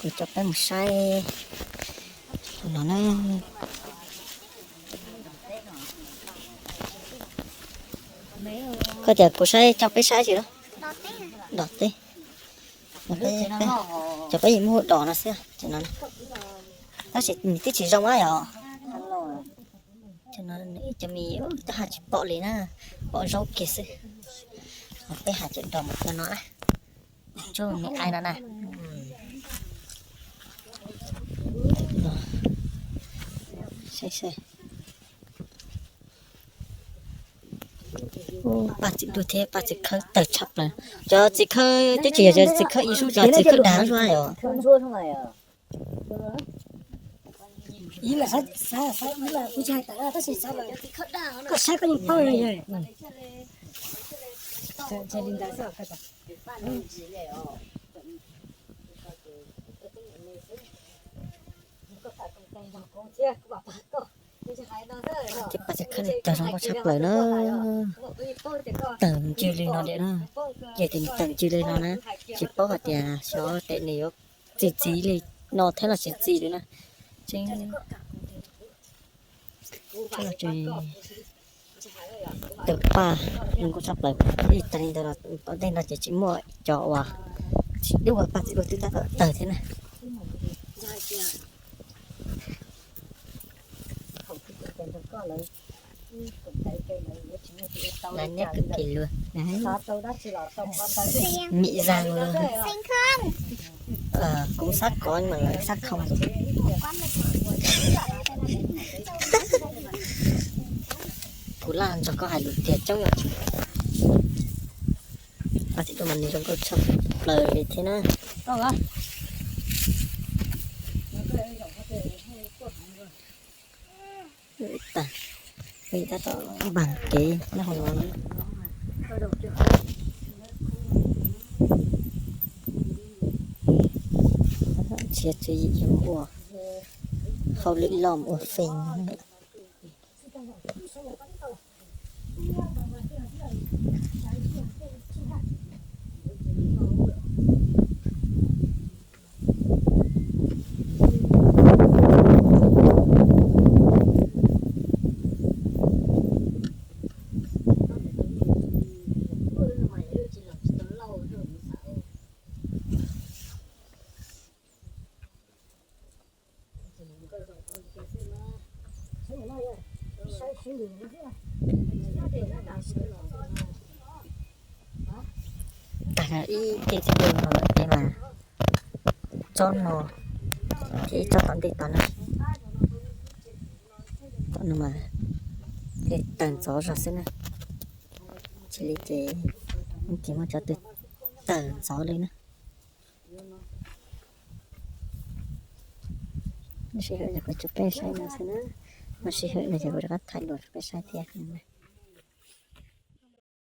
Coj peb mus saib no na. Koj tias kuv saib, coj peb saib tsis los? Dom teb. Cov peb yeej muab hu dom no xwb no. Tab sis nws twb tsis zoo na yom. Cov mis twb haj tsis pom li na, pom zaub kiag xwb. Peb haj coj dom mus cov no na. Tsuj me ai no na. Paj txiv duaj thiab paj txiv khawb tawg tshaj plaws. Cov txiv khawb twb tsis yog cov txiv khawb ib sub, cov txiv khawb dag zuab yom. Ces paj txiv khawb tawg zoo nkauj tshaj plaws na. Tawg ncw li no diam na. Ces tias nws tawg ncw li no na, tsis paub hais tias xyov tes nws yuav txi txiv li no thiab los tsis txi li na. Tseeb, tawg paj zoo nkauj tshaj plaws. Ib tag li ntawd los tom ntej no ces tsis muaj cov uas tsis dub, paj txiv duaj twb tab tom tawg thiab na. Lawv neb kwv kis luag, mịn zag luag. Kuv xav kov mas lawv xav khoo. Kuv laj nrog koj hais lus tiag coob yom. Paj txiv duaj mas nws zoo nkauj tshaj plaws li thiab na. Tag, tab tom npam kev nyob hauv no. Tsis txwv yim yog mus ua hauj lwm loj mus ua feem. Tag ib teg txiv duaj no lawm peb mas tsob no thiab ib tsob tom ntej tod na. Tom no mas tawg ntxov zog xwb na. Tsis li ces tsis muaj cov twg tawg ntxov li na. Sij hawm no kuv tso peb saib no xwb na. Muaj sij hawm no ces kuv rov qab thaij dua rau peb saib thiab.